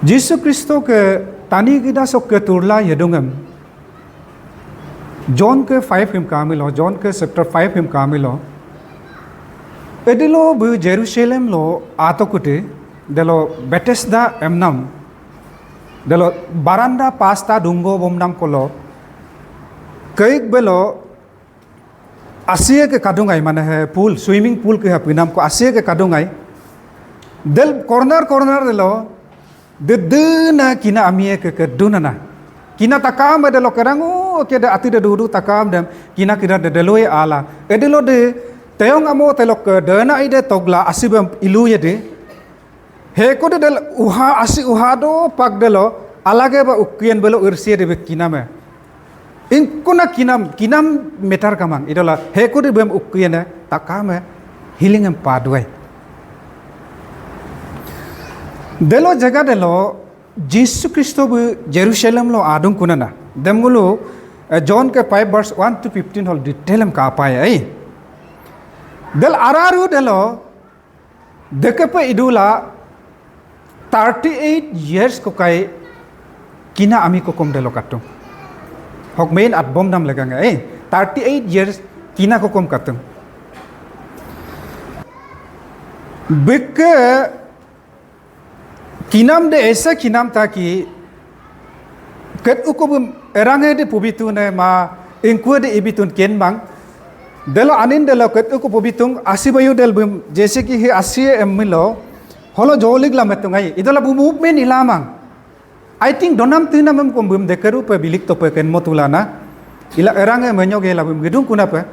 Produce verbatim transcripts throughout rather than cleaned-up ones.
Jisu Kristo ke tani gida sok ke turla yedungem. John ke five him kamilo, John ke chapter five him kamilo. Edilo bu Jerusalem lo ato kuti, delo Bethesda emnam. Delo baranda pasta dungo bomnam kolo. Keik belo asie ke kadungai, mane he pool, swimming pool ke hapinam ko asie ke kadungai. Del corner corner delo, dedena kina amie ke kedunana. Kina takam delo kerangu ke de ati de dudu takam dem, kina kira de deloi ala. Edelo de teyong amo telo ke dena ide togla asibem ilu ye de. Heko de del uha asi uha do pak delo, alage ba ukien belo irsie de bekiname. Ingkuna kinam, kinam metar kamang. Idola, heko de bem ukien takame, healing em paduai. Delo jaga delo, Jisu Kristo bu Jerusalem lo adung kunana. Dem ngulu, eh, John ke five verse one to fifteen hol detail em kapai, ai. Del araru delo, dekepe idula thirty eight years ko kai kina ami kokom delo katung. Hok main at bom dam legang, eh, thirty eight years kina kokom katung. Beke kinam de esa kinam taki ket uko bum erange de pubitune ma ingkue de ibitun kenmang. Delo anin delo ket uko pubitung asibayu del bum jese ki he asie emmilo holo jolik la metungai. Idola bu movement ilamang. I think donam tinam em kom bum dekeru pe bilik tope kenmo tulana. Ila erange menyoge la bum gedung kunape.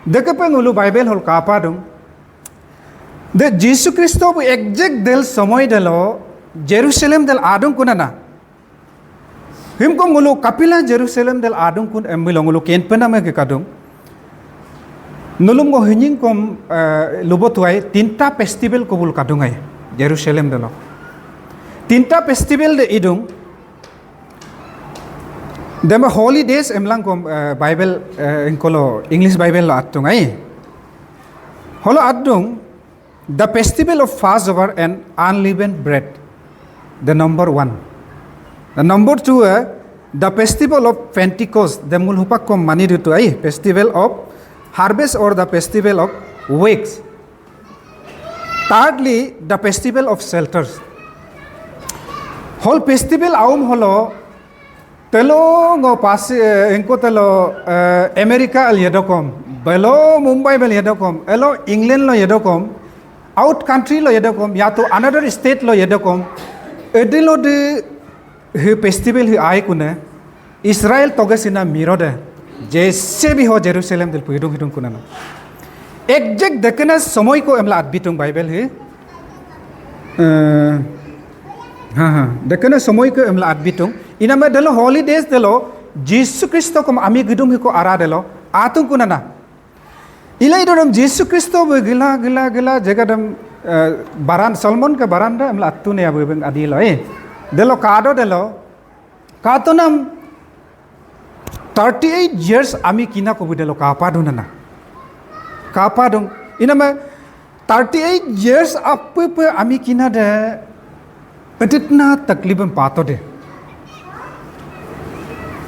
Dekepe ngulu Bible hol kapadung. De Jisu Kristo bu exact del somoy delo Jerusalem del adung kunana. Him kom ngulu kapila Jerusalem del adung kun emmilo ngulu kenpena me ke kadung. Nulum ngo hinying kom, eh, lubotuai tinta festival ko bulu kadung ai Jerusalem delo. Tinta festival de idung. Dema holy days emlang kom, eh, Bible, eh, ingkolo English Bible lo atung ai. Holo adung, the festival of Passover and unleavened bread, the number one. The number two, eh, the festival of Pentecost, the mulhupak kom mani dutu ai, festival of harvest or the festival of weeks. Thirdly, the festival of shelters. Hol festival aum holo, telo ngo pasi, eh, engko telo, eh, America al yedokom, belo Mumbai bel yedokom, elo England lo yedokom, out country lo yedokom, ya to another state lo yedokom, edilo de he festival he ai kune, Israel toge sina mirode, jese bi ho Jerusalem del puyudung hidung kunana. Exact dekena somoy ko emla adbitung Bible he. Eh, ha, ha. Dekena somoy ko emla adbitung. Iname delo holy days delo, Jisu Kristo kom ami gidung hiko ara delo, atung kunana. Ila idodem Jisu Kristo be gila, gila, gila, jagadem, eh, baran, Solomon ke baranda emla atune ya bebeng adilo, eh. Delo kado delo, katonam thirty eight years ami kina ko be delo kapadunana. Kapadung. Iname thirty eight years ape pe ami kina de editna taklibem pato de.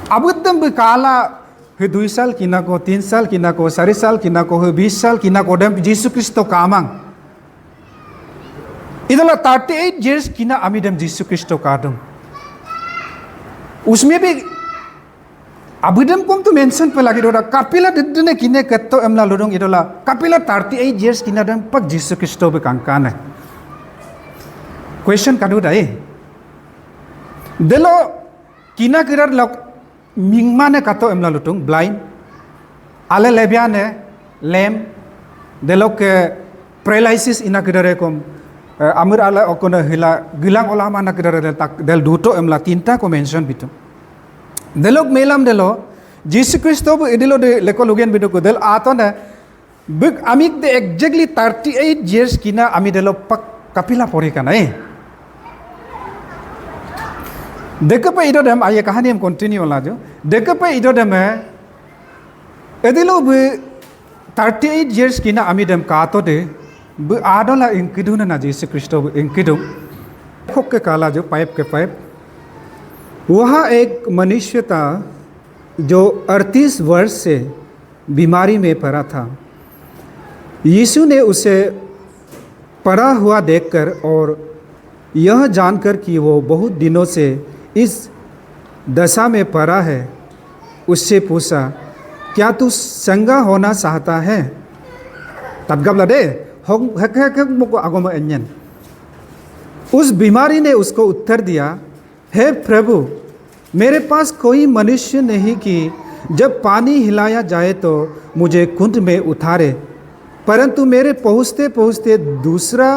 Abudem be kala he dui sal kina ko, tin sal kina ko, sari sal kina ko, he bis sal kina ko dem Jisu Kristo kamang. Idola thirty eight years kina ami dem Jisu Kristo kadung. Usme bhi abudem kom tu mention pe lagi doda kapila dedene kine ketto emla ludung idola kapila thirty eight years kina dem pak Jisu Kristo be kangkane. Question kadu dai. Delo kina kirar lok mingmane kato emla lutung, blind. Ale lebiane, lame. Delokke paralysis ina kidare kom, eh, amir ale okona hila, gilang olama na kidare del tak, del duto emla tinta ko mention bitung. Delok melam delo, Jisu Kristo bu idilo de leko lugen biduku, del atone, bik amik de exactly thirty eight years kina ami delo pak kapila pori kana, eh. Dekepe ido dem, aye kahani em continue laju. Dekepe ido dem, eh, edilo bu thirty eight years kina ami dem kato de, bu adola ingkiduna na Jisu Kristo bu ingkidu. खोक के काला जो पाइप के पाइप। वहाँ एक मनुष्य था जो अड़तीस वर्ष से बीमारी में पड़ा था। यीशु ने उसे पड़ा हुआ देखकर और यह जानकर कि वो बहुत दिनों से इस दशा में पड़ा है, उससे पूछा, क्या तू चंगा होना चाहता है? Tatgap lade, hong hek hek hek moko agoma enyen. उस बीमारी ने उसको उत्तर दिया, हे प्रभु, मेरे पास कोई मनुष्य नहीं कि जब पानी हिलाया जाए तो मुझे कुंड में उतारे, परंतु मेरे पहुँचते पहुँचते दूसरा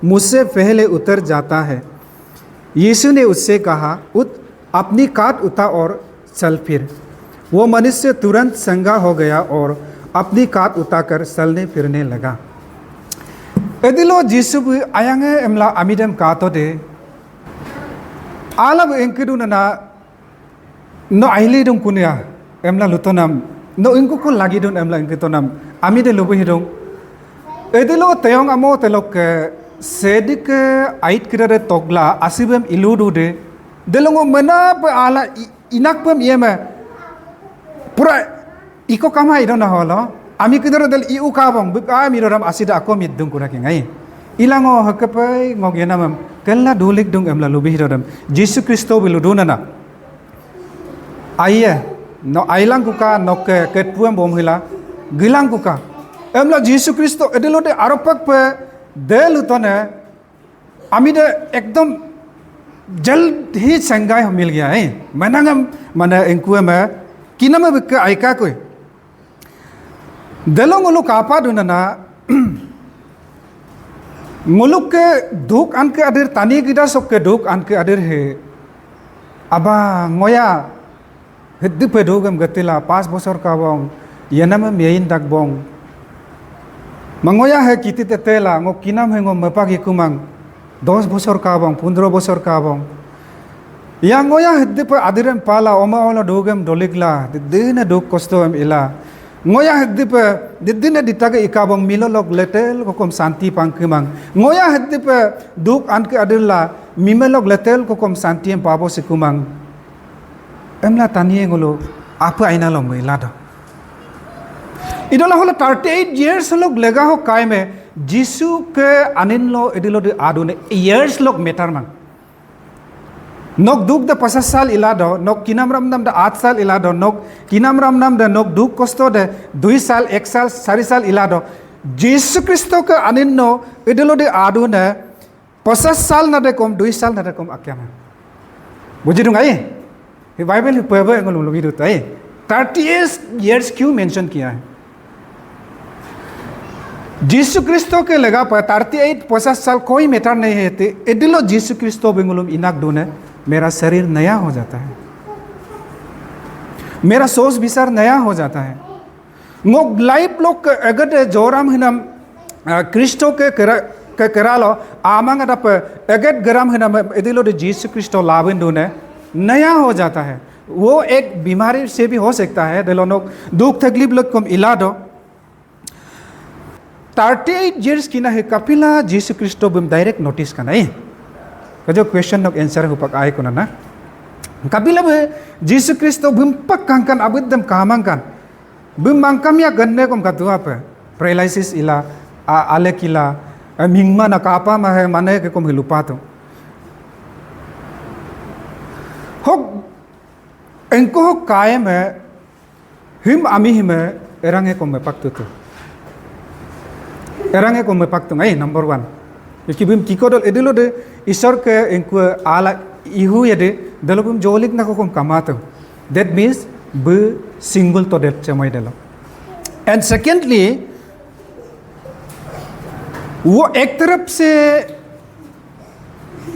मुझसे पहले उतर जाता है। यीशु ने उससे कहा, उठ, अपनी खाट उठा और चल फिर। वो मनुष्य तुरंत चंगा हो गया और अपनी खाट उठाकर चलने फिरने लगा। Edílo Jisu bí ayange emla amidem kaato de, ala bí engkedun na, no aili dung kunya emla lutonam, no ingkuko lagi dun emla ingketonam, amide lubu hidung. Edílo teyong amo telokke, Shédíke ait kídare tokla asibem iludu de, delo ngo menape ala i- inakpem iyeme, pura iko kama idona holo, ami kídílo del iu kabong, bík ami doram asida ako middung kuna kingai. Ilango hekepe ngok yenamem, kella dulik dung emla lubi hidodem. Jisu Kristo bí ludunana. Aiye, no ailangkuka, nokke ketpuem bom hila, gílangkuka. Emla Jisu Kristo edílo de aropakpe, de lutone, Ami de ekdom जल्द ही चंगाई मिल गया है। Menangem, mane engkueme, kiname bíkke aika koi. Delo ngolu kapa dunana, ngoluke duk anke adir tani gida sokke duk anke adir he. Aba ngoya, Hiddipe dugem getila, pas bosor kabong, yenamem yein dakbong. Mangoya he kiti tetela, ngo kinam he ngo mepak ikumang, dos bosor kabong, pundro bosor kabong. Ya ngoya hiddipe adirem pala, oma olo dugem dolikla, diddine duk kosto em ila. Ngoya hiddipe, diddine ditage ikabong milo lok letel kokom santi pangkimang. Ngoya hiddipe duk anke adirla, mime lok letel kokom santi em pabo sikumang. Emla tanie ngolo apa aina lo mela do. Idola holo thirty eight years lok lega ho kaime Jisu ke anin lo edilo de adune years lok matter mang. Nok duk de pasas sal ila do, nok kinam ram nam de at sal ila do, nok kinam ram nam de nok duk kosto de dui sal, ek sal, sari sal ila do. Jisu Kristo ke anin no edilo de adune Pasas sal na dekom, dui sal na dekom akyama. Buji dung ai? Hi Bible hi pebe ngolum lum hidu tai. Thirty years, years क्यों मेंशन किया है? जीसु क्रिस्तो के लेगा पर thirty eight पचास साल कोई मैटर नहीं है ते एडिलो जीसु क्रिस्तो बेंगुलुम इनाक दूने मेरा शरीर नया हो जाता है, मेरा सोच विचार नया हो जाता है। Ngok life lok ke eget joram hinam, ah, Kristo ke kera, ke keralo amang adape eget geram hinam edilo de Jisu Kristo labin dune naya ho jata hai. Wo ek bimari se bhi ho sakta hai, delo nok duk taklif lok kom ila do. Thirty eight years kina he kapila Jisu Kristo bim direct notice kanai. Kajo question nok answer hupak ai kunana. Kapila be Jisu Kristo bim pak kangkan abid dem kamangkan. Bí mangkam ya genne kom katua pe. Paralysis ila, a, alek ila, e, mingma na kapa ma he mane ke kom hilupa tu. Hok, engko hok kaem he, him ami him he, erange kom mepak tu tu. Erange kom mepak tu, ai, number one. Ki bím kiko dol edílo de, Isor ke engkue ala ihu ya de, delo bím jolik na ko kom kamatu. That means, bí single to det chamai delo. And secondly, वो एक तरफ से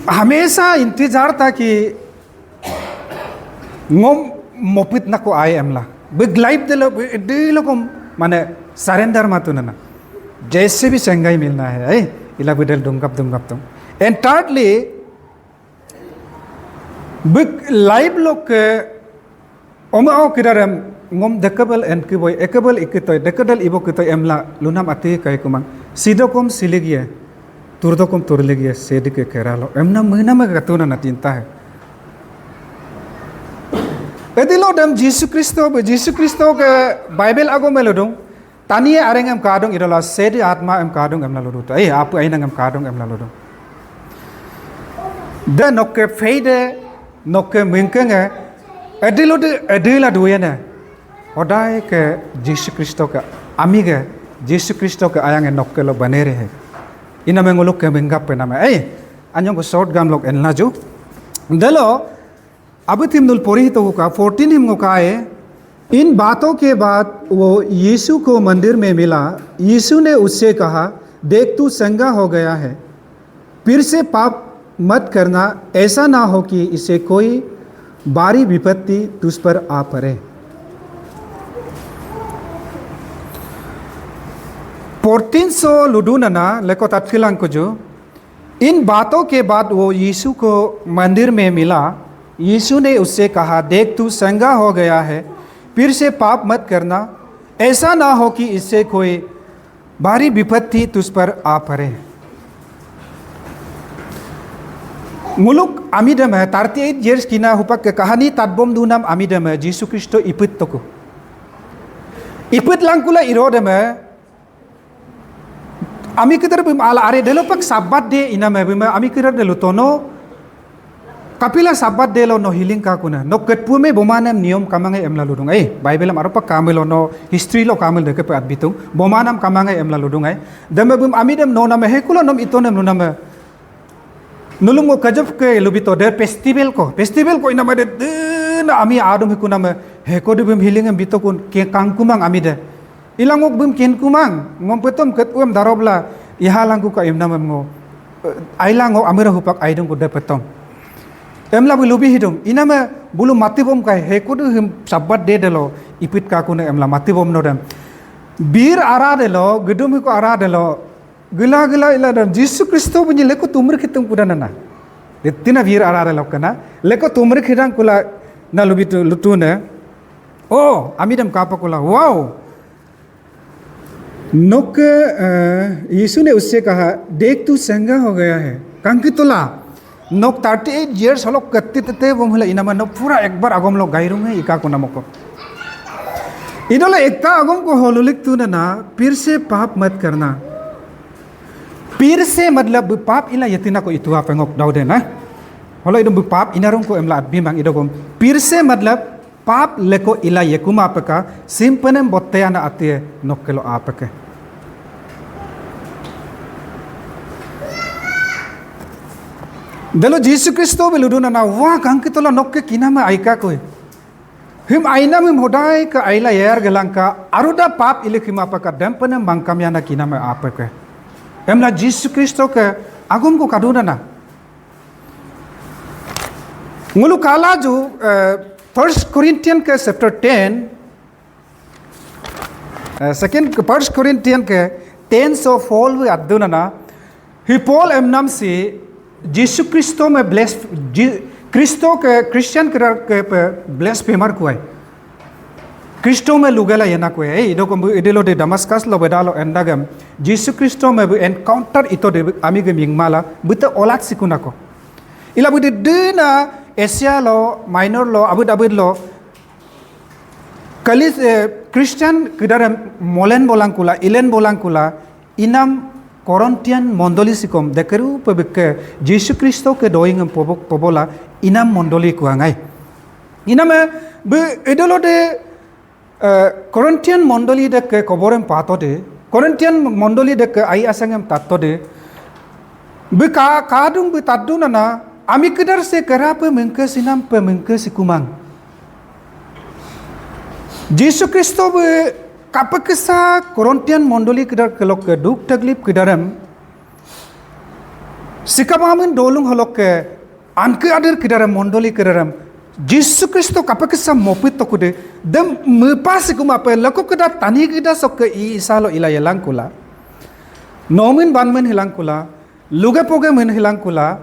हमेशा इंतजार था कि ngom mopit nako ai emla. Bí life delo, bí delo kom, mane, surrender matu nana. जैसे भी चंगाई मिलना है, ai, ila bí del dungkap, dungkap tung. And thirdly, bí life lok ke, oma o kidarem, ngom dekebel en kiboi, ekebel ikitoi, dekedel ibo kitoi emla, lunam ati kai kumang. Sido kom silig ye. turdokom turlígye Shédíke keralo emna mííname katunana tinta he. Edílo dem Jisu Kristo bí, Jisu Kristoke Bible agome ludung, tanie arengem kaadung idola Shédí atmaem kaadung emla luduta. Eh, apu ainangem kaadung emla ludung. De nokke faith de, nokke míngkenge, edílo de, edíla duyene. Hodai ke Jisu Kristoke, amige Jisu Kristoke ayange nokkelo banere he. Iname nguluke mínggape nama. Eh, anyong ko short gamlok enlaju. Delo, abu tim nul pori hito ka, fourteen him ngo kae, इन बातों के बाद वो यीशु को मंदिर में मिला। यीशु ने उससे कहा, देख, तू चंगा हो गया है। फिर से पाप मत करना, ऐसा ना हो कि इसे कोई भारी विपत्ति तुझ पर आ पड़े। Fourteen so ludunana, leko tatkilangkuju. इन बातों के बाद वो यीशु को मंदिर में मिला। यीशु ने उससे कहा, देख, तू चंगा हो गया है, फिर से पाप मत करना, ऐसा ना हो कि इससे कोई भारी विपत्ति तुझ पर आ पड़े। Nguluk amidem he, thirty eight years kina hupak ke kahani tatbom dunam amidem he, Jisu Kristo ipit toku. Ipit langkula irodem he, ami kídar bím ala are delopak Sabbath day iname bím ami kídar delo tono, kapila Sabbath day lo no healing kakuna, no ketpume bomanem niyom kamange emla ludung. Eh, Bible em aropak kamelo no history lo kamel dekepe atbitung, bomanam kamange emla ludung ai. Deme bím amidem no name hekulo nom itonem luname. Nulum ngo kajop ke lubito de festival ko. Festival ko inama de, de na ami adum hiku nama. Heko de bím healing em bito kun ke kangkumang ami de. Ilang ngok bím kenkumang. Ngom petom ket uem darobla. Iha langku ka im nama em ngo. Eh, ailang ngok amira hupak aidung ko de petom. Emla bí lubi hidung. Inama bulu mati bom kai. Heko de him Sabbath day de lo. Ipit kakuna emla mati bom no dem. Bir ara de lo. Gedum hiku ara de lo. Gila gila ila dan Jisu Kristo bunyi leko tumrik hitung kuda nana. Tina bir ara lokkana. Leko tumrik hidang kula na lubitu lutune. Oh, amidem kapa kula. Wow. Nokke, eh, यीशु ने उससे कहा, देख, तू चंगा हो गया है। Kangkitola. Nok thirty eight years holok katti tete bom hula inama nok pura ekbar agom lo gairung he ika kuna moko. Idola ekta agom ko holulik tu nana, फिर से पाप मत करना। फिर से मतलब bí pap ila yatina ko itua pengok daude na. Holo idom bí pap inarung ko emla atbimang idogom. फिर से मतलब pap leko ila yekuma apeka, simpenem botteyana atie nokkelo apeke. Delo Jisu Kristo bí luduna na, wa kangkitola nokke kinama aika koi. Him ainam him hodai ke aila yayar gelangka, aruda pap ilik hima apeka, dempenem bangkam yana kinama apeke. Emla Jisu Kristo ke agom ko kaduna na. Ngulu kalaju, eh, First Corinthian ke chapter ten, eh, second, First Corinthian ke ten so Paul bí aduna na, hi Paul emnam si Jisu Kristo me blas-, Ji-, Kristo ke Christian ke, ke pe blasphemer kuai. Kristo me lugela yena kue, eh, idokom bí idilo de Damascus lo bedalo endagem, Jisu Kristo me bí encounter ito de amige mingmala, bíte olat sikunako. Ila bí de dena Asia lo, Minor lo, abid abid lo, kalis, eh, Christian kídarem molen bolangkula, ilen bolangkula, inam Corinthian mondoli sikom, dekeru pe bíkke, Jisu Kristo ke doingem pobo-, pobola, inam mondoli kuangai. Iname bí idolo de, eh, Corinthian mondoli de ke koborem pato de, Corinthian mondoli de ke ai asangem tatto de, bí ka, kadung bí taddu nana, ami kídar se kera pe mengke sinam pe mengke sikumang. Jisu Kristo bí kapekísa Corinthian mondoli kídar kelok ke duk taklip kídarem, sikap amin dolung holok ke, anke adir kídarem mondoli kídarem, Jisu Kristo kapekísa mopit tokude, dem mepa sikuma pe lako kída tani kída sokke i isalo ila yelangkula. Nomin banmen hilangkula, luge poge men hilangkula,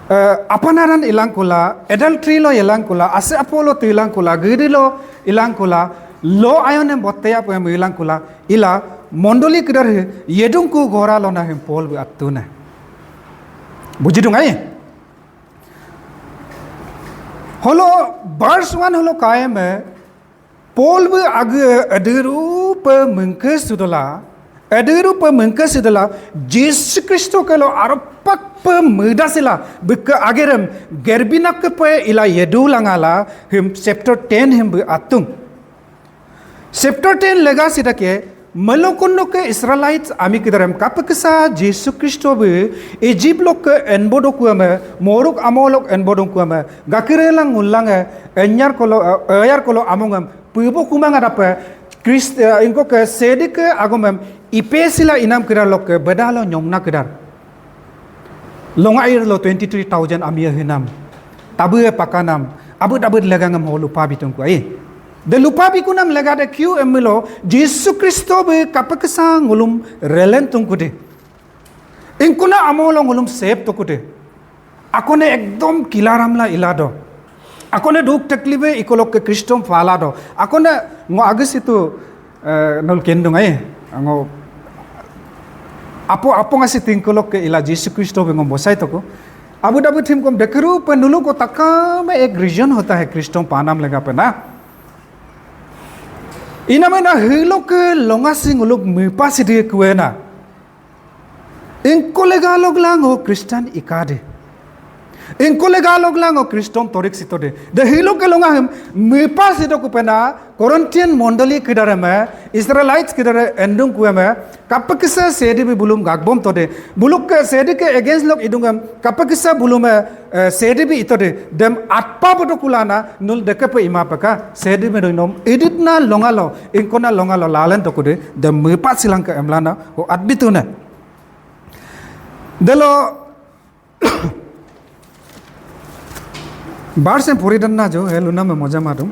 eh, apanaran ilangkula, adultery lo ilangkula, ase apolo tu ilangkula, gidi lo ilangkula, lo ayonem botteya poem ilangkula, ila mondoli kídar hi yedungku gora lona him Paul bí attuna. Bujidung ai? Holo verse one holo kaeme Paul bí agí adirupe mengke sudola, adirupe mengke sudola, Jisu Kristo kelo aropakpe medasila, bíke agerem gerbinakpe ila yedu langala, him chapter ten him bí atung. Chapter ten lega sidake, melokunnoke Israelites ami kídarem kapekísa Jisu Kristo bí Egypt lokke enbodokueme, moruk amolok enbodokueme, gakire lang ngulange, enyar kolo, eh, eyar kolo amongem, píbo kumang adape, Christ, eh, ingkoke sedike agomem, ipesila inam kídar lokke, bedalo nyongna kídar. Longa air lo twenty three thousand amia hinam. Tabu pakanam. Abut abut legangem ho lupa bitungku ai. De lupa bikunam lega de kiu emilo, Jisu Kristo bí kapekísa ngulum relen tungkude. Ingkuna amolo ngulum save tokude. Akone ekdom kilaramla ilado. Akone duk taklife ikolokke Kristom falado. Akone ngo agis itu, eh, nol kendung ai. Ngo apo, apo ngasi tingkolokke ila Jisu Kristo bí ngo bosai toku. Abu dabu thim kom dekerupe nuluko takame ek reason hota hai Kristom panam legape na. Inamena hilokke longa si nguluk mipa sidi kuena. Ingko legalok lango Kristan ikade. Ingko legalok lango Kristom torik sitode. De hilokke longa hem mipa sido kupena Corinthian mondoli kídareme, Israelites kídare endung kueme, kapekísa sedi bí bulum gagbom tode. Bulukke sedike against lok idungem, kapekísa bulume, eh, sedi bí itode. Dem atpa bodo kulana, nul dekepe imapeka, sedi bí doinom, iditna longalo, ingkona longalo, lalen tokude, dem mipa silangke emlana, ho atbitune. Delo, verse em puri danna jo, he luna me moja madung.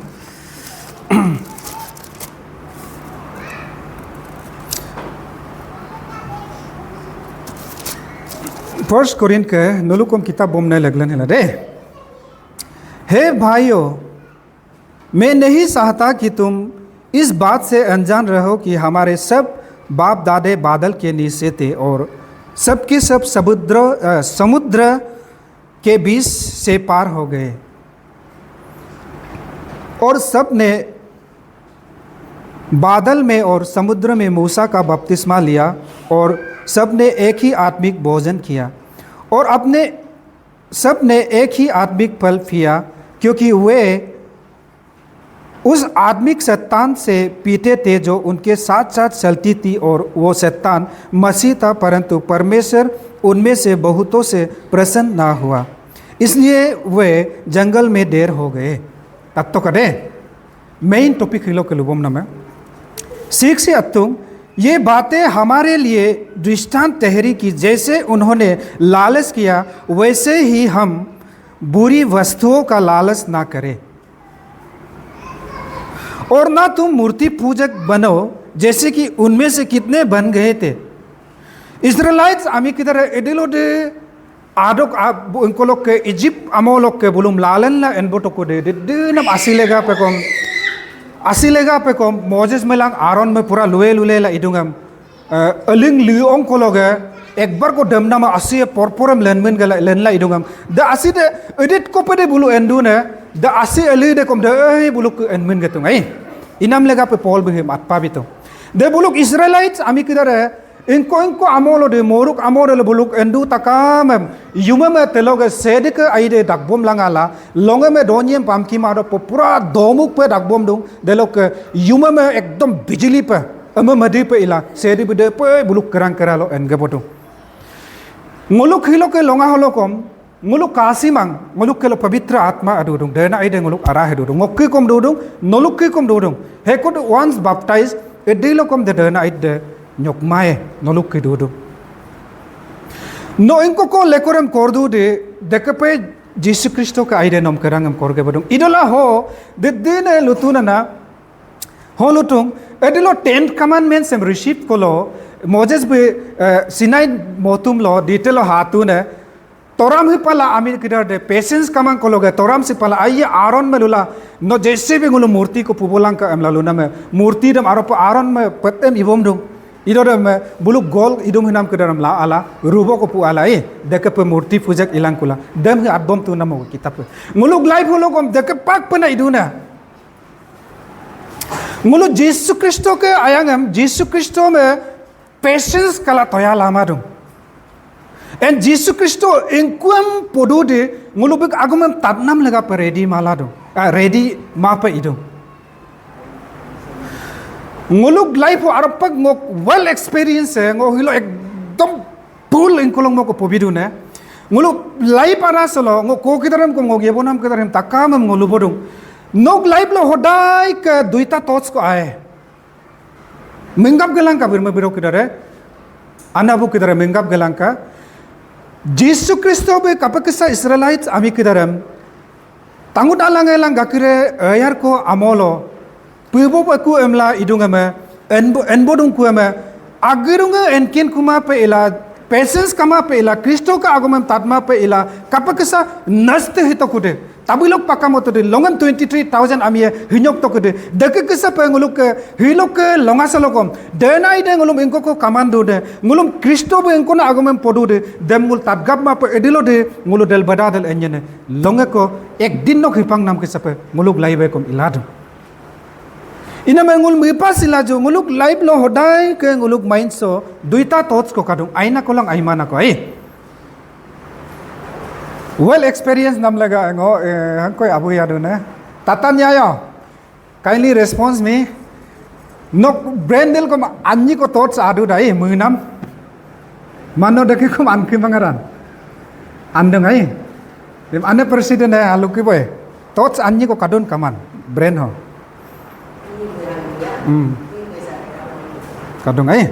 First Corinth ke nulukom kitab bomne leglen hila de. हे भाइयों, मैं नहीं चाहता कि तुम इस बात से अनजान रहो कि हमारे सब बाप दादे बादल के नीचे थे और सबके सब समुद्र, अ, समुद्र के बीच से पार हो गए। और सब ने बादल में और समुद्र में मूसा का बपतिस्मा लिया और सब ने एक ही आत्मिक भोजन किया और अपने सब ने एक ही आत्मिक फल पिया, क्योंकि वे उस आत्मिक शैतान से पीते थे जो उनके साथ-साथ चलती थी, और वो शैतान मसीह था, परंतु परमेश्वर उनमें से बहुतों से प्रसन्न ना हुआ, इसलिए वे जंगल में ढेर हो गए। Atto kade, main topic hilo ke lubom name. Six से अत्तुम, ये बातें हमारे लिए दृष्टांत ठहरी कि जैसे उन्होंने लालच किया, वैसे ही हम बुरी वस्तुओं का लालच ना करें। और ना तुम मूर्ति पूजक बनो, जैसे कि उनमें से कितने बन गए थे। Israelites ami kídare edílo de adok ab-, engkolokke Egypt amolokke bulum lalenla enbotokude, de, de nam asi legape kom, asi legape kom, Moses melang Aaron me pura lue lule la idungam, eh, eling liong kologe, ekbar ko demnama asi porporem lenmen gala, lenla idungam. De asi de, edit kopede bulu endune, de asi eli de kom de, eh, buluk enmen getung, ai. Inam legape Paul bihim atpa bito. De buluk Israelites ami kídare, Ingko ingko amolo de moruk amolo de buluk endu takamem, yumeme teloge sedike aide dakbom langala, longeme donyem pamkima do pura domuk pe dakbom dung, deloke yumeme ekdom bijili pe, eme medi pe ila, sedi bide pe buluk kerang keralo enge bodung. Ngoluk hiloke longa holokom, Ngoluk kasimang, ngoluk kelo pabitra atma adudung, dena ide ngoluk arah adudung. Ngokki kom dudung, nolukki kom dudung. He could once baptized, edilo kom de dena ide nyokmae, nolukki dudung. No ingko ko lekorem kordu de, dekepe Jisu Kristo ke aide nom kerangem korge badung. Idola ho, de dene lutunana, ho lutung, edilo Ten Commandments em receive kolo, Moses bi, eh, Sinai motum lo, detail lo hatune, Toram hipala ami kídar de patience kamang kologe toram sipala aye Aaron me lula no J C B ngulu murti ko pubolangka em lalu name murti dem aropo Aaron me petem ibom dung. Ido dem, eh, buluk gol idum hinam kídarem la ala, rubo ko pu ala, eh, dekepe murti pujak ilangkula. Dem hi adbom tu namo kitab. Nguluk life holo kom dekepak pena iduna. Ngulu Jisu Kristo ke ayangem, Jisu Kristo me patience kala toya lama dung. En Jisu Kristo ingkuem podu de ngulu bik agumem tatnam legape ready mala dung. Ah, ready mape idung. Nguluk life ho aropak ngok well experience e, ngok hilo ekdom full ingkolong moko pobidune. Nguluk life ara solo, ngok ko kídarem kom ngok yebonam kídarem takamem ngolu bodung. Nok life lo hodai ke duita thoughts ko ae. Menggap gelangka birma biro kídare. Anabu kídare menggap gelangka. Jisu Kristo bí kapekísa Israelites ami kídarem. Tangut alang elang gakire ayar ko amolo. Puibo peku emla idung eme. Enbo, enbodung ku eme. Agirunge enkin kuma pe ila. Patience kama pe ila. Kristo ke agomem tatma pe ila. Kapekísa naste hito kude. Tabilok pakam oto de longan twenty three thousand amie hinyok toke de. Deke kísa pe nguluk ke hilok ke longa salokom. Dena ide ngulum ingkoko kamandu de. Ngulum Kristo bí ingkona agomem podu de. Dem ngul tatgap ma pe edilo de. Ngulu del bada del enyene. Longe ko ek din nok hipang nam kísa pe nguluk laibe kom iladu. Ina me ngul mipa sila jo nguluk life lo hodai ke nguluk mind so duita thoughts ko kadung aina kolang aimana ko ai. Well experience nam lega ngo, eh, hangkoi abu yadu ne. Tatan yayo. Kindly response me. Nok brain del kom anyi ko thoughts adu dai menam. Mano deke kom anki mangaran. Andeng ai. Dem ane president ai aluki boy. Thoughts anyi ko kadun kaman. Brain ho. Hmm. Kadung ai.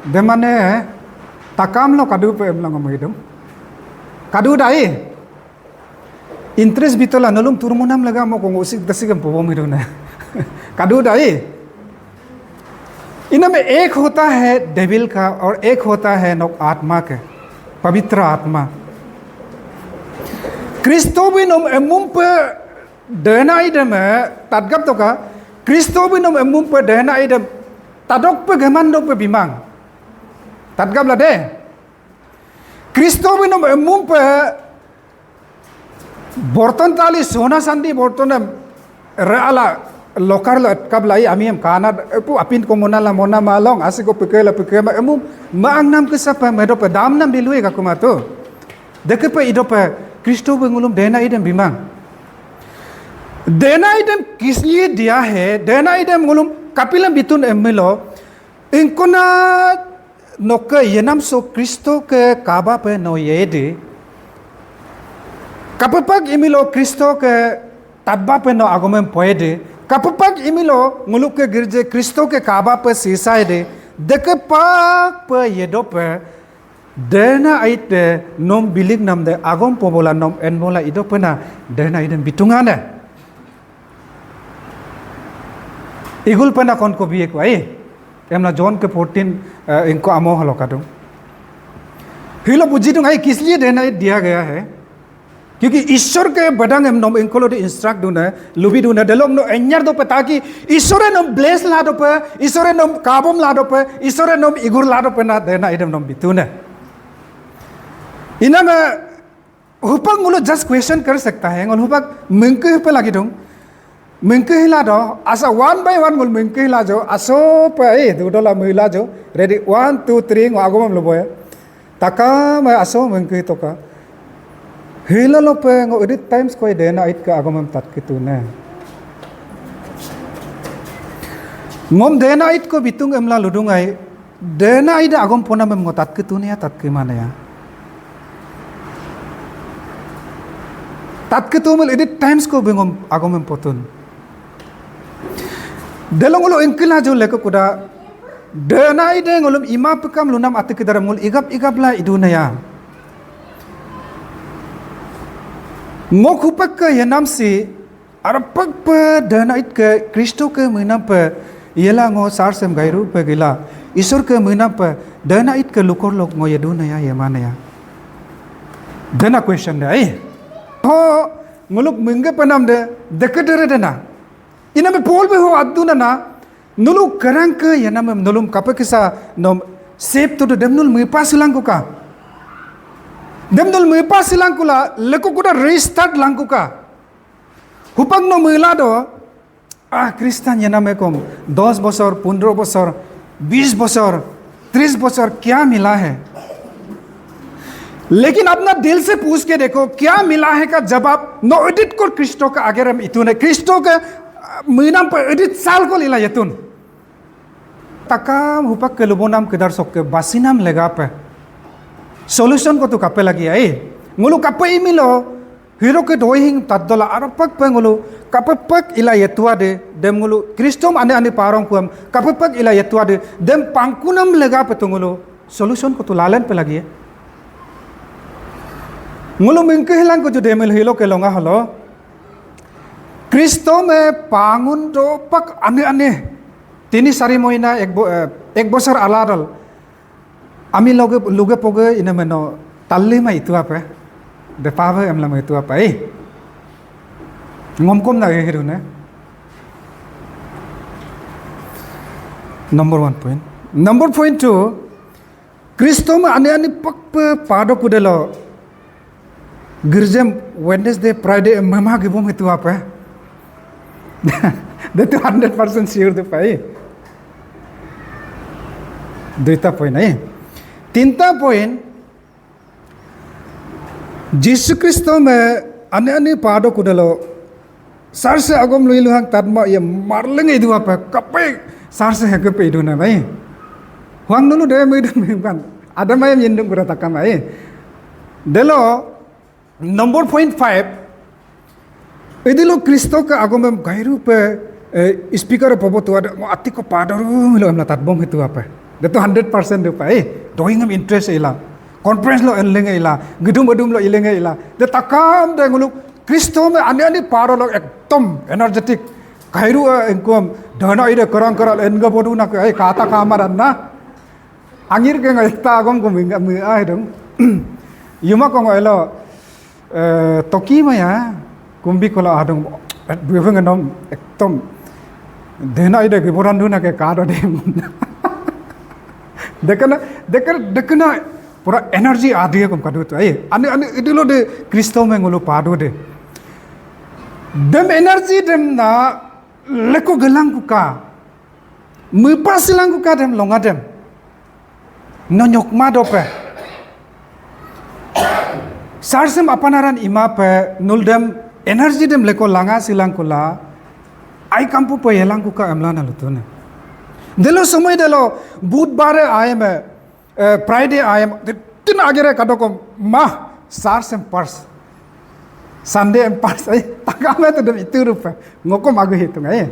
Demane takam lo kadu pe emla ngom hidung. Kadu dai. Interest bitola nolum turmunam lega mo ko ngusik dasik em pobom hidung na. Kadu dai. इनमें एक होता है डेविल का और एक होता है nok atma ke, pavitra atma. Kristo bí nom emum pe dena idem, eh, tatgap toka. Kristo bí nom emum pe dena idem. Tadok pe geman dok pe bimang. Tatgap la de. Kristo bí nom emum pe borton tali sona sandi borton em re ala lokar lo etkap lai ami em kana epu apin ko mona la mona malong asi ko peke la peke ma emum ma angnam kísa pe medo pe dam nam bilui ka kuma tu. Deke pe ido pe Kristo bí ngulum dena idem bimang. Dena idem kisliye diya hai, dena idem ngulum kapilam bitun emmilo, ingkona noke yenam so Kristo ke kaba pe no yede. Kapepak imilo Kristo ke tatba pe no agomem poede. Kapepak imilo nguluk ke girje Kristo ke kaba pe sisa ede. Deke pak pe yedo pe. Dena aite nom bilik nam de agom pobola nom enbola ido pena dena idem bitungane. Igul pena kon ko biye ko ai. Emla John ke fourteen, eh, ingko amo halo kadung. Hilo bujidung ai kisliye dena id diya gaya hai. क्योंकि ईश्वर ke badang em nom ingkolo de instruct duna, lubi duna, delom no enyar dope taki, Ishwar e nom bless la dope, Ishwar e nom kabom la dope, Ishwar e nom igur la dope na, dena idem nom bituna. Iname, hupak ngulu just question kar sakta hai, ngul hupak mengke hupak lagi dong. Mengke hila do, asa one by one ngul mengke hila jo, aso pe, eh, dudola mila jo, ready, one, two, three, ngul agomam lo boya. Takam aso mengke toka. Hila lope ngo edit times koi dena it ke agomem tatkitune. Ngom dena it ko bitung emla ludung ai. Dena ida agom ponamem ngo tatkitune ya tatkimane ya. Tatkitumel edit times ko bengom agomem potun. Delong ulo engkila jo leko kuda. Dena ide ngolum ima pekam lunam ati kidaram ngol igap igap la iduna ya. Ngok hupak ke yenam si arpak pe dena it ke Kristo ke menam pe yela ngo sarsem gairu pe gila. Isor ke menam pe dena it ke lukor lok ngo yeduna ya yemana ya. Dena question de ai. Ho ngoluk mengge penam de deke dere dena. Iname Paul bí ho aduna na, Nolu kerang ke yanamem nolum kapekísa nom save tudu dem nolu mípa silangkuka. Dem nolu mípa silangkula leko kuda restart langkuka. Hupang no míla do, ah, Christian yanamekom, dos bosor, pondro bosor, bis bosor, tris bosor, kya mila hai? लेकिन अपना दिल से पूछ के देखो, क्या मिला है का जवाब, no edit kor Kristo ke agerem itune, Kristo ke, ah, mínam pe edit sal kol ila yatun. Takam hupak ke lubonam kídar sokke basinam legape. Solution ko tu kape lagi ai. Ngolu kape imilo, hiro ke doihing taddola arapak pe ngolu, kapepek ila yetua de, dem ngolu, Kristom ane ane parong kuem, kapepek ila yetua de, dem pangkunam legape tu ngolu, solution ko tu lalen pe lagi. Ngolu míngke hilang ko ju demil hilo ke longa halo. Kristo me pangun dopak ane ane. Tini sari moina ek bo-, eh, ek bosor aladal. Ami loge, luge poge ina meno talli ma itu apa? De pave emla ma itu apa, eh? Ngomkom na hiru ne. Number one point. Number point two, Kristo me ane ane pakpe pado kudelo. Girjem Wednesday, Friday, mema gibom itu apa? Detu hundred percent sure tu pai. Duita point ai. Tinta point, Jisu Kristo me ane ane pado kudelo. Sarse agom lui luhang tatma ye marleng idu apa? Kape sarse hekepe idu na bai. Huang nulu de me idu me kan. Ada mayam yendung kura takam ai. Delo, number point five, idilo Kristo ke agomem gairu pe, eh, speaker pobo tu ada, ngo atiko padaru lo emla tatbom itu apa? Detu hundred percent dupa, eh, doingem interest ila. Conference lo enlenge ila, gedum gedum lo ilenge ila. De takam de ngulu Kristo me ane ane paro lo ekdom energetic. Gairu, eh, engkom, dana ide kerang kerang enga bodu na ke, eh, kata kamaran na. Angir ke ngai ta agom ko minga mi ai dong. Yuma ko ngai lo, eh, toki maya, kumbi ko lo adong, eh, bebe ngenom, ekdom. Dena ide ke boran duna ke kado de. Dekena, dekena, dekena, pura energy adi kom kadu tu. Ai, ane, ane, idilo de Kristo me ngulu padu de. Dem energy dem na leko gelang kuka. Mípa silang kuka dem longa dem. No nyokma dope. Sarsem apanaran imape nul dem energy dem leko langa silang kula. Ai kampu pe yelang kuka emla na lutune. Delo somoi delo budbare aime, eh, Friday aime, tin agere kadoko ma sarsem pars. Sunday em pars ai takame tu dem itu rupa. Ngokom agu hitung ai.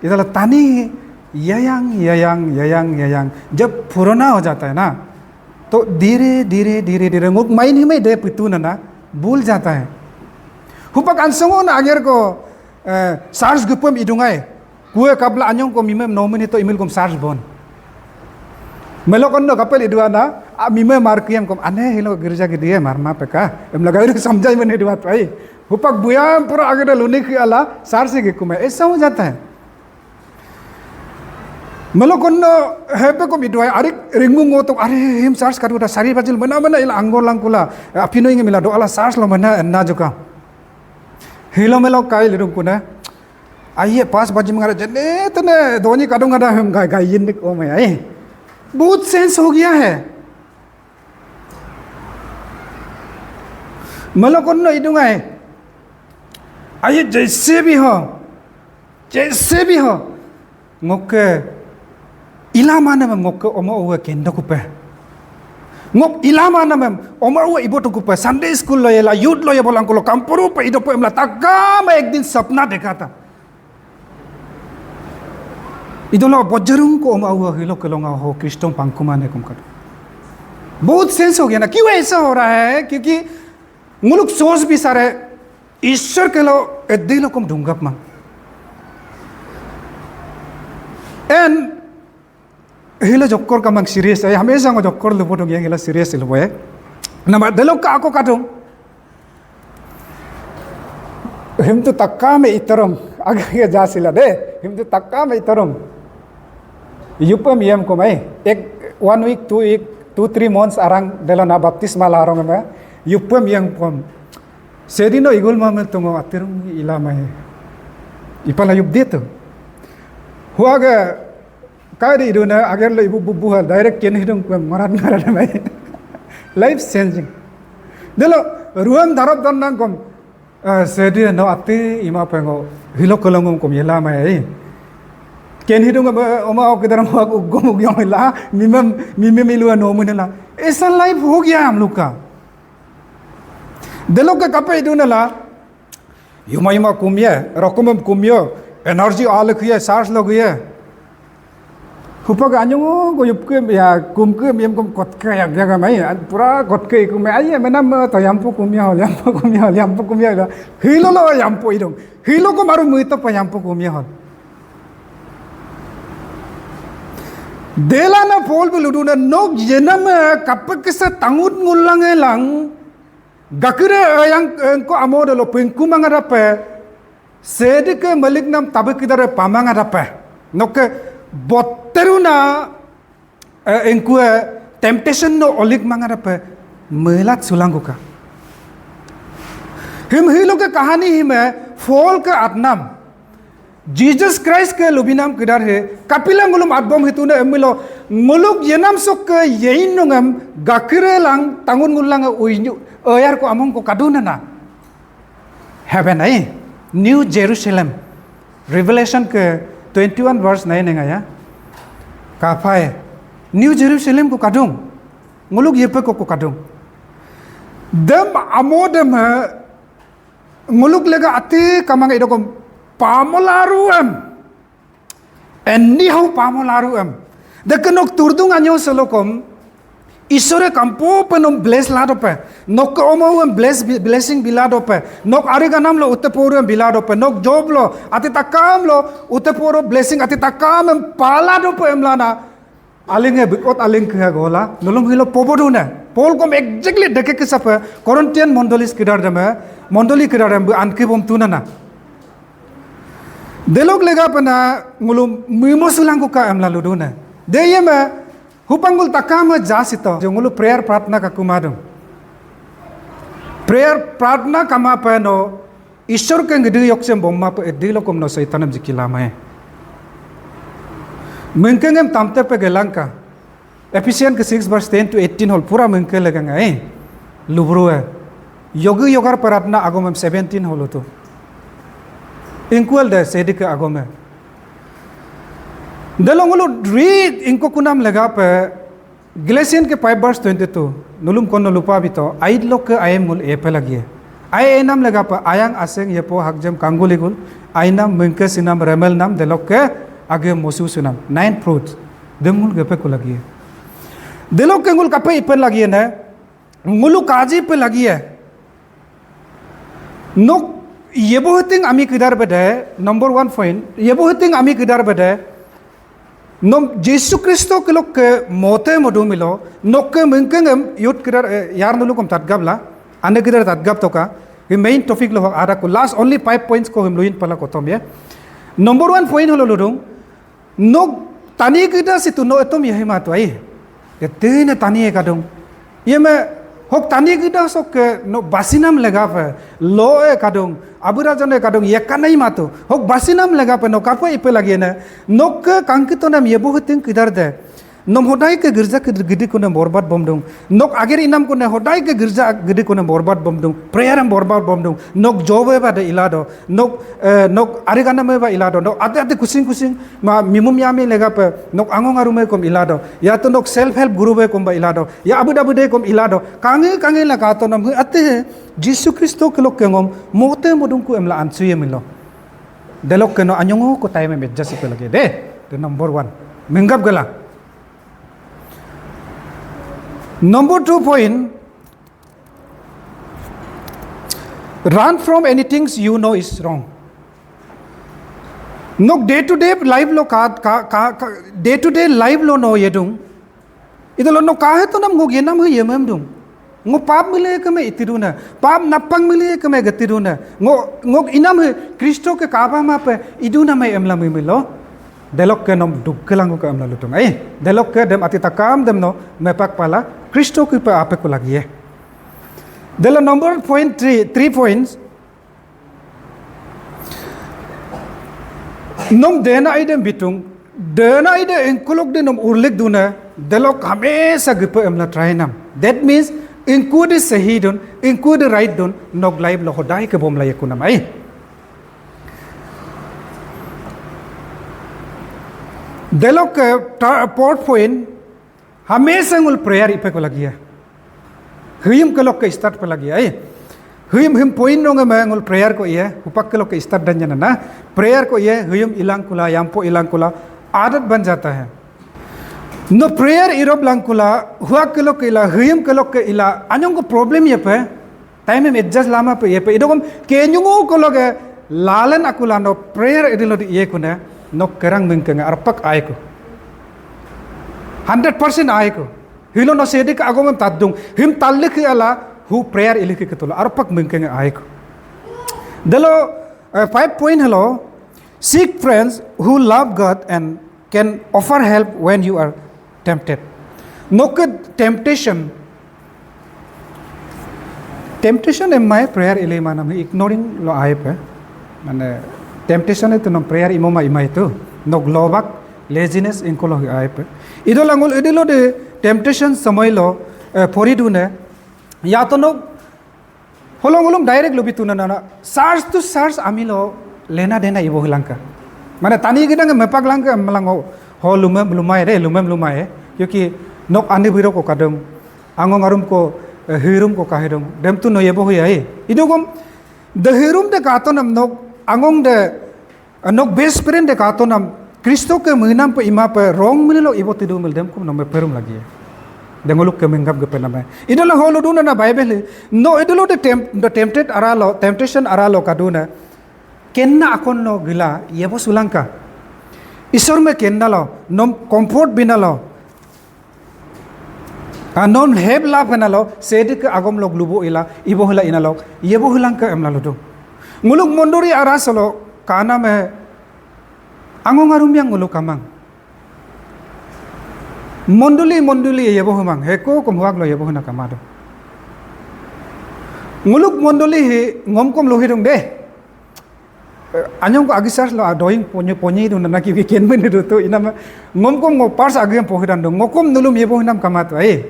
Itala tani yayang, yayang, yayang, yayang. Jab purana ho jata hai na, to dhire, dhire, dhire, dhire ngok main himai de pitu nana, bhul jata hai. Hupak ansongo na ager ko, eh, sars gupem idung ai. Kue kabla anyong ko mimem no minute to imil kom sars bon. Melo kon no kapel iduana, a mime mar kiyam kom ane hilo girja gidi e mar ma peka. Em lagai ru samjai mene dua tuai. Hupak buyam pura agada luni ki ala, sars gi kume. Esa ho jata hai. Melo kon no hepe kom iduai, arik ringmu ngotok, are him sars kadu da sari bajil mena mena ila anggor langkula. Apino inge mila do ala sars lo mena enna joka. Hilo melo kai lidung kuna. Aiye pas baji mengara jene tene donyi kadung ada hem gai gai yindik o mai ai. बहुत सेंस हो गया है। Melo kon no idung ai. Aiye जैसे भी हो, जैसे भी हो, ngokke ila mana mem ngokke omo uwe kendo kupe. Ngok ila mana mem omo uwe iboto kupe. Sunday school lo yela, youth lo ye bolang kulo kampuru pe idopo emla takame ek din sapna dekha tha. Idolo bojarung ko om awa hilo ke longa ho Kristom pangkumane kum kadu. बहुत सेंस हो गया ना, क्यों ऐसा हो रहा है? क्योंकि nguluk सोच भी सारे ईश्वर के लो एद्दी लो कम ढूंढप मा. And hilo jokkor kamang serious ai, हमेशा ngo jokkor lupo dong ya hilo serious lupo ya. Nama delok ka ako kadung. Him tu takame itarong. Aga ya jasila de. Him tu takame itarong. Yupem yem kom ai, ek one week, two week, two three months arang delo na baptisma larong eme, yupem yem kom. Shédí no igul mame tungo atirung ila mai. Ipala yup dia tu. Huaga kai di iduna agar lo ibu bubu hal direct ken hidung kom ngarat ngarat mai. Life changing. Delo ruam darab dan nang kom. Shédí no ati ima pengo hilo kelongum kom yela mai. Ken hidung oma ok kidaram huak ugom ugyong ila mimem mimem ilua no munela. Esa life ho gaya hum log ka. Delo ke kape iduna la. Yuma yuma kumye, rokumem kumye, energy alek ye, charge log ye. Hupa ga anyong go yupke ya kumke yem kom kotke ya gaga mai, pura kotke ikum ai menam to yampu kumya hol, yampu kumya hol, yampu kumya hol. Hilo lo yampu idung. Hilo kom aru muita pa yampu kumya hol. Dela na Paul beluduna nok yenam kapekesa tangut ngulang elang. Gakire yang engko amo delo pengkumang adape. Shédíke meliknam tabe kídare pamang adape. Nokke botteruna engkue temptation no olik mang adape. Melat sulangguka. Him hilo ke kahani hime Paul ke atnam. Jesus Christ ke lubinam kídar he kapila ngulum atbom hituna emilo nguluk yenam sok ke yein nungem gakire lang tangun ngulang uinyu ayar ko among ko kaduna na. Heaven ai, New Jerusalem. Revelation ke twenty one verse nine enga ya. Kapai, New Jerusalem ko kadung. Nguluk yepe ko ko kadung. Dem amo dem he, nguluk lega ati kamang idokom pamolaruem. Endi hau pamolaruem. Deke nok turdung anyo selokom. Isore kampo pe nom bless ladope. Nok ke omo em bless blessing biladope. Nok ari ganam lo uteporuem biladope. Nok job lo ati takam lo uteporu blessing ati takam em paladope em lana. Alinge bikot aling ke gola. Nulum hilo pobodune. Paul kom exactly deke kisape Corinthian mondolis kídar deme. Mondoli kídar em bu anki bom tunana. Delok lega pena ngulum mimo sulangguka emla luduna. De yeme hupanggul takama jasito. Ngulu prayer pratna kakumadung. Prayer pratna kama peno Ishwar ke ngede yoksem bomma pe edilo kom no Saitanam jikilamae. Mengkengem tamte pe gelangka. Ephesians ke six verse ten to eighteen hol pura mengke legang ai. Lubrue. Yogi yogar peratna agomem seventeen hol utu. Ingkuel de Shédíke agome. Delo ngulu read ingko kunam legape Galatian ke five verse twenty two. Nulum kono lupa bito. Aid lokke ayem ngul epe lagie. Ai enam legape ayang aseng yepo hakjem kangguligul. Ainam mengke sinam remel nam delokke age mosu sunam. Nine fruits. Dem ngul gepe ku lagie. Delokke ngul kape ipen lagie ne. Ngulu kaji pe lagie. Nok yebo heting ami kídar bede, number one point, yebo heting ami kídar bede, nom Jisu Kristo kelok ke mote modumilo, nok ke mengkengem yut kídar, eh, yar nulu kom tatgap la, ane kídar tatgap toka, hi main topic lo ada ku last only five points ko him luin pala kotom ya. Number one point holo ludung, Nok tani kídar situ no etom yahima tu ai. Getene tani e kadung. Yeme hok tani kídar sokke no basinam legape lo e kadung. Abura jone kadung yekanai matu. Hok basinam legape no kape ipe lagiene. Nokke kangkitonam yebo heting kídar de. Nom hodai ke girja ke gidi kone borbat bomdung. Nok ager inam kone hodai ke girja gidi kone borbat bomdung. Prayer em borbat bomdung. Nok jobe bade ilado. Nok, eh, nok ariganame ba ilado. Nok ate ate kusing kusing ma mimum yami legape. Nok angong arume kom ilado. Ya to nok self help guru be kom ba ilado. Ya abu dabu de kom ilado. Kange kange la kato nam hu ate he. Jisu Kristo kelok ke ngom mote modungku emla ansuye milo. Delok ke no anyongo ko time em adjust ipe lagi de. The number one. Menggap gela. Number two point, run from anything you know is wrong. Nok day to day life lo ka, ka, ka, ka day to day life lo no yedung. Ito lo no kahe to nam ngok yenam he yemem dung. Ngo pap mile keme itiduna. Pap napang mile keme getiduna. Ngo, ngok inam he Kristo ke kaba mape iduna me emla mimilo. Delokke nom dukkelangkuka emla lutung. Ai, delokke dem atí takam dem no mepak pala Kristo kipe ape kulagie. Delo number point three, three points. Nom dena idem bitung, dena ide engkulok de nom urlik duna, delok hamesa gipe emla try nam. That means, engku de sehi dun, engku de right dun, nok life lo hodai ke bomla yekunam ai. Delokke ta-, fourth point, hamesa ngul prayer ipe kulagie. Hiyum kelokke start pe lagie ai. Hiyum him point nonge me ngul prayer ko iye, hupak kelokke start dan janana. Prayer ko iye, hiyum ilangkula, yampo ilangkula, adat ban jata hai. No prayer irop langkula, huak kelokke ila, hiyum kelokke ila, anyong ko problem yepe, time em adjust lamape yepe, idokom kenyungu kelokke lalen akula no prayer edílo de iyekune, nok kerang mengkenge arpak aiku. Hundred percent aiku. Hilo no Shédíke agomem tadung. Him talík ala hu prayer ilík ketula. Arpak mengkenge aiku. Delo, eh, five point halo, seek friends who love God and can offer help when you are tempted. Nokke temptation, temptation em mai prayer ilímanam ignoring lo aipe. Mane, temptation itu nom prayer imoma imai itu. Nok lobak, laziness ingkolo hi aipe. Idola ngul idílo de temptation somoy lo, eh, pori dune. Yato nok holong ulum direct lo bitu nana, search to search amilo lena dena ibo hilangka. Mane tani gidang mepak langka emlang ho, ho lumem lumai de, lumem lumai. Kyuki nok ani biro ko kadung, angong arum ko, eh, hirum ko kahidung. Dem tu no yebo huyai. Idokom, de hirum de katonam nok, angong de, eh, nok best friend de katonam, Kristoke menampe imape wrong mílo ibo tidu mil demkom nome perum lagie. Dengolukke menggap gepe name. Idola holo duna na Bible, no idolo de tem-, de tempted aralo, temptation aralo kaduna. Kenna akon no gila, yebo sulangka. Isor me kenna lo, nom comfort bina lo. A, nom heb lab hena lo, Shédíke agom lok lubo ila, ibo hila ina lok, yebo hilangka emla ludu. Nguluk mondori ara solo, kana me, angong arum yang nguluk kamang. Mondoli, mondoli yebo hemang, heko kom huak lo yebo hena kamado. Nguluk mondoli hi, ngom kom lo hidung de. Eh, anyong ko agi search lo, ah, doing ponye, ponye du nana ki weekend mene du tu, inama ngom kom ngo pars agi yang pohidan du, ngokom nulum yebo hinam kamatu, ai.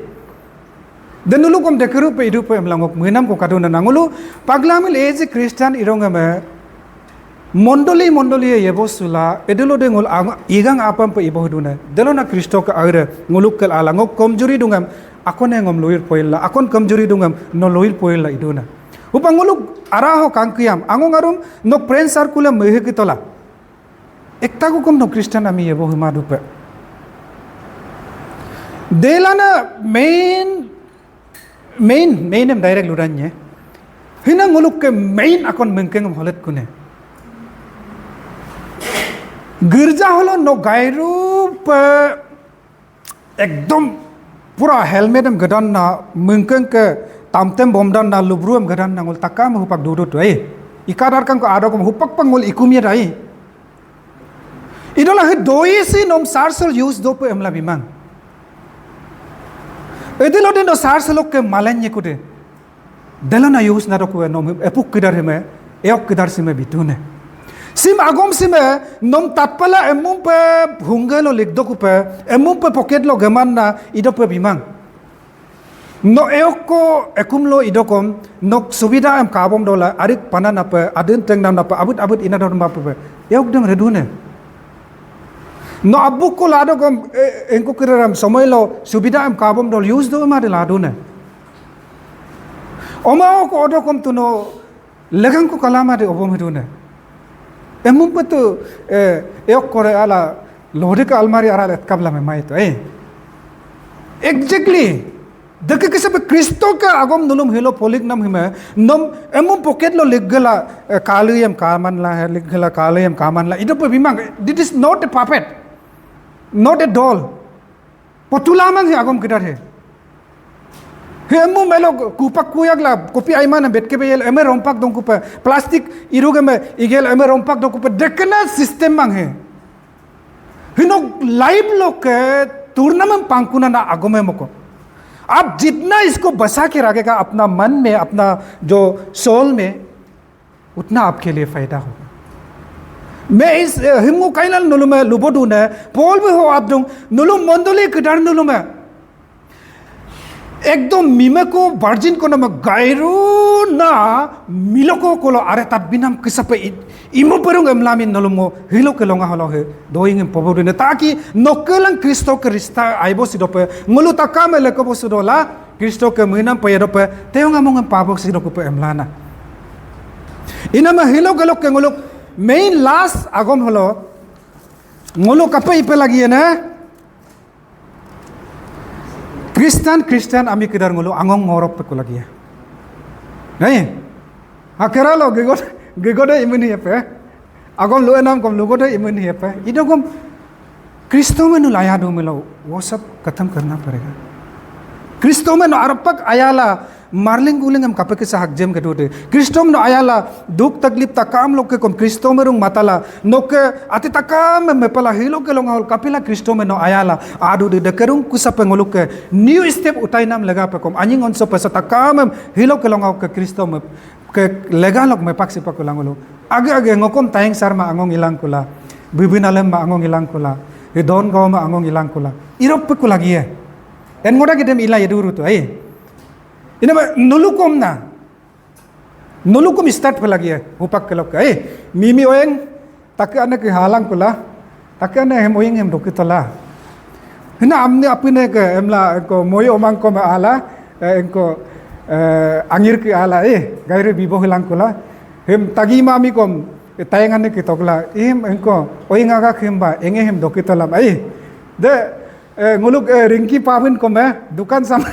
De nulu kom de kerupe idupe emla ngok menam ko kadu nana ngulu, pagla mil as a Christian irong eme, mondoli, mondoli yebo sula, edelo de ngul ang-, igang apam pe ibo hiduna, delo na Kristoke aire, nguluk kel ala, ngok komjuri dungam, akone ngom luir poilla, akon komjuri dungam, no luir poilla iduna. Upa nguluk araho kangkiam, angong arum, nok friend circle em mehe kitola. Ekta gukom nok Christian ami yebo hima dupe. Delana main, main, main em direct ludanye. Hina ngulukke main akon mengkeng em holet kune. Girja holo no gairupe Ekdom pura helmet em gedan na, mengkeng ke tamtem bomdan na, lubru em gedan na, ngul takam hupak dudut, eh. Ikadar kang ko ado kom hupak pang ngul ikum ya dai. Idola he doi si nom sarsel use dope emla bimang. Edilo de no sarsel oke malen ye kude. Delana use na dokue nom epuk kídar hime, eok kídar sime bitune. Sim agom sime nom tatpala emum pe hunggelo likdokupe, emum pe pocket lo geman na idope bimang. No eok ko ekum lo idokom, nok subida em kabom dola, arik pananape, adin tengnam nape, abut abut inador mape, eok dem redune. No abuk ko ladokom, e, engko kídaram somoy lo subida em kabom dol use do emade ladune. Oma oko odokom tuno legang ko kalama de obom hidune. Emum petu, eh, eok kore ala lodi ke almari ara letkab lame mai to, eh. Exactly. Deke kese pe Kristo ke agom nulum hilo polik nam hime, nom emum pocket lo liggela, eh, kaluyem kaman la, liggela kaluyem kaman la. Idope bimang, this is not a puppet. Not a doll. Potula mang he agom kídar he. He emu melo kupak kuyak la kopi aiman betke beyel eme rompak dongkupe plastic irug eme igel eme rompak dongkupe dekena system mang he. Hinok life loke turnamem pangkunana agome moko. आप जितना इसको बसा के रखेगा अपना मन में, अपना जो सोल में, उतना आपके लिए फायदा होगा। मैं इस हिमो काइनल नुलुमे लुबोदुने, पॉल भी हो आप dung, नुलुम मंडली किधर नुलुमे। एकदम मिमेको virgin ko nama gairu na miloko kolo are tat binam kisape imo perung emlamin nolum ngo hilo ke longa holo he doing em pobo dune taki nokelang Kristo ke rista aibo sidope ngolu takame leko bo sidola Kristo ke menam pe yadope teong among em pabo sidokupe emlana. Inama hilo ke loke ngoluk main last agom holo ngolu kape ipe lagi ya na. Kristan, Kristan ami kídar ngolu angong ngorop pe kulagi ya. Nai, akera lo gegode, gegode imuni ya pe. Agom lu enam kom lugode imuni ya pe. Ido kom Kristo menu laya do melo, wo sab khatam karna padega. Kristo menu arpak ayala, marling guling em kapekísa hakjem ke dode. Kristom no ayala duk taklip takam loke kom Kristom erung matala noke ati takam em mepala hilo ke longa hol kapila Kristom no ayala adu de dekerung kusape ngoluke new step utainam legape kom anying onso pesa takam em hilo ke longa ke Kristom ke lega lok mepak sipa kula ngolu. Age age ngokom tayeng sarma angong ilang kula. Bibin alem ma angong ilang kula. Hidon gawa ma angong ilang kula. Irop pe kula giye. En ngoda gidem ila yeduru tu ai. Ina ba nulukom na. Nulukom start pelagi ya, hupak kelok. Eh, mimi oyeng, take ane ke halang kula. Take ane hem oyeng hem dokitola. Hina amni apine ke emla ko moyo omang ko ma ala, eh, engko eh, angir ke ala eh gairu bibo hilang kula. Hem tagi mami kom eh, tayang ane ke tokla. Hem engko oyeng agak hem ba enge hem dokitola. Eh, de Eh, nguluk eh, ringki pawin kom eh, dukan sama,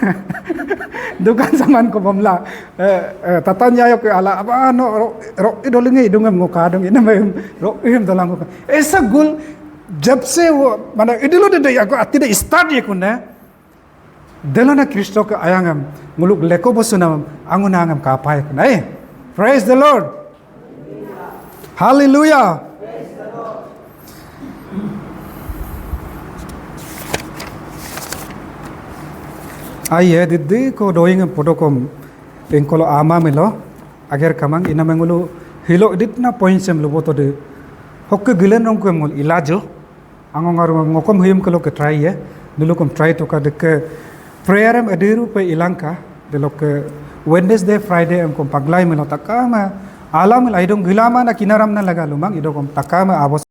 dukan saman kom omla. Eh, eh, tatan yayo ke ala, apa no ro, ro idolinge idungem ngoka dung ina mem ro ihim dolang ngoka. Esa gul jab se wo mana idilo de de aku ati de start ye kune. Delona Kristo ke ayangem nguluk leko bosunam anguna angem kapai kune. Eh, praise the Lord. Haleluya. Aiye, didi ko doing podokom engkolo ama melo ager kamang ina mengulu hilo iditna point sem luboto de hokke gilen rongko emngol ilajo. Angong aru ngokom huyum kelo ke try ye. Nulukom try toka deke prayer em adiru pe ilangka. Delokke Wednesday, Friday em kom paglai melo takama. Alam mel aidong gilama na kinaram na laga lumang idokom takama abos.